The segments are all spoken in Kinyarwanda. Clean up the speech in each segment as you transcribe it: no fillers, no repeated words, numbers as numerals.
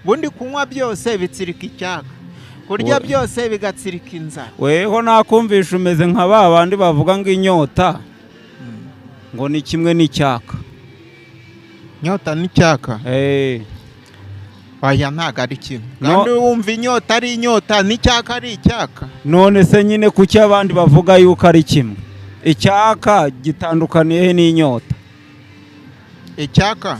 Ubundi kunywa byose bitsirika icyaka, kurya byose bigatsirika inzara. Weho nakumvisha umeze nka ba bandi bavuga ngo inyota ngo ni kimwe n'icyaka. Inyota n'icyaka? Eh. Oya, ntabwo ari kimwe. No. Kandi wumva inyota ari inyota, n'icyaka ari icyaka. None se nyine kuki abandi bavuga yuko ari kimwe? Icyaka gitandukaniye he n'inyota? Icyaka?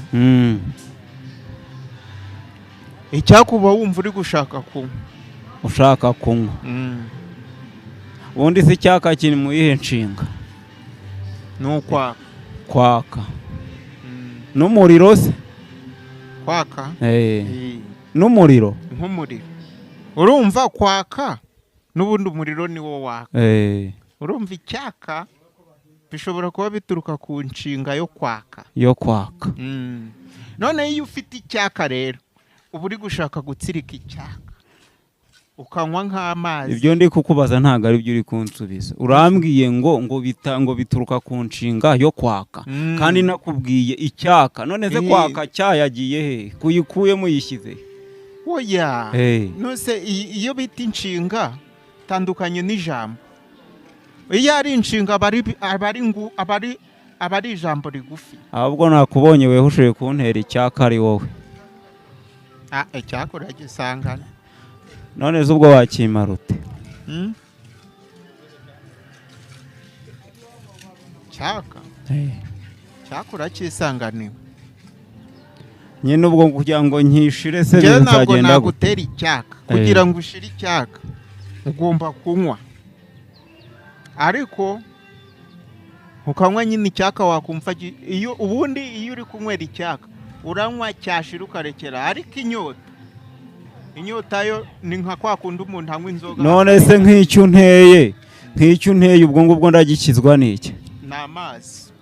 Icyaka uba wumva uri gushaka kunywa. Ushaka kunywa. Ubundi se icyaka kiri mu yihe nshinga? Ni ukwaka. Kwaka. N'umuriro se? Kwaka. Eh. Eh. N'umuriro. Nk'umuriro, urumva kwaka n'ubundi umuriro ni wo waka. Urumva icyaka bishobora kuba bituruka ku nshinga yo kwaka. Yo kwaka. None iyo ufite icyaka rero, uba uri gushaka gutsirika icyaka, ukanywa nk'amazi. Ibyo ndi kukubaza ntabwo ari byo uri kunsubiza. Urambwiye ngo bituruka ku nshinga yo kwaka. Kandi nakubwiye icyaka. None se kwaka cyayagiye he? Kuyikuyemo uyishyize he? Oya. Nose iyo bita inshinga tandukanye n'ijambo. Iyo ari inshinga aba ari ijambo rigufi. Ahubwo nakubonye, weho ushoboye kuntera icyaka ari wowe. Ah, icyaka uragisangana. None se ubwo wakimara ute? Mm? Cyaka? Cyaka uracyisanganiwe. Nyine ubwo kugira ngo nkishire se Njyewe ntabwo bizagenda gute? nagutera icyaka. Kugira ngo ushire icyaka ugomba kunywa, ariko ukanywa nyine icyaka wakumva iyo ubundi iyo uri kunywera icyaka uranywa cyashira ukarekera. Ariko inyota yo ni nka kwa kundi umuntu anywa inzoga. None se nk'icyo unteye, ubwo ngubwo ndagikizwa n'iki? Ni amazi.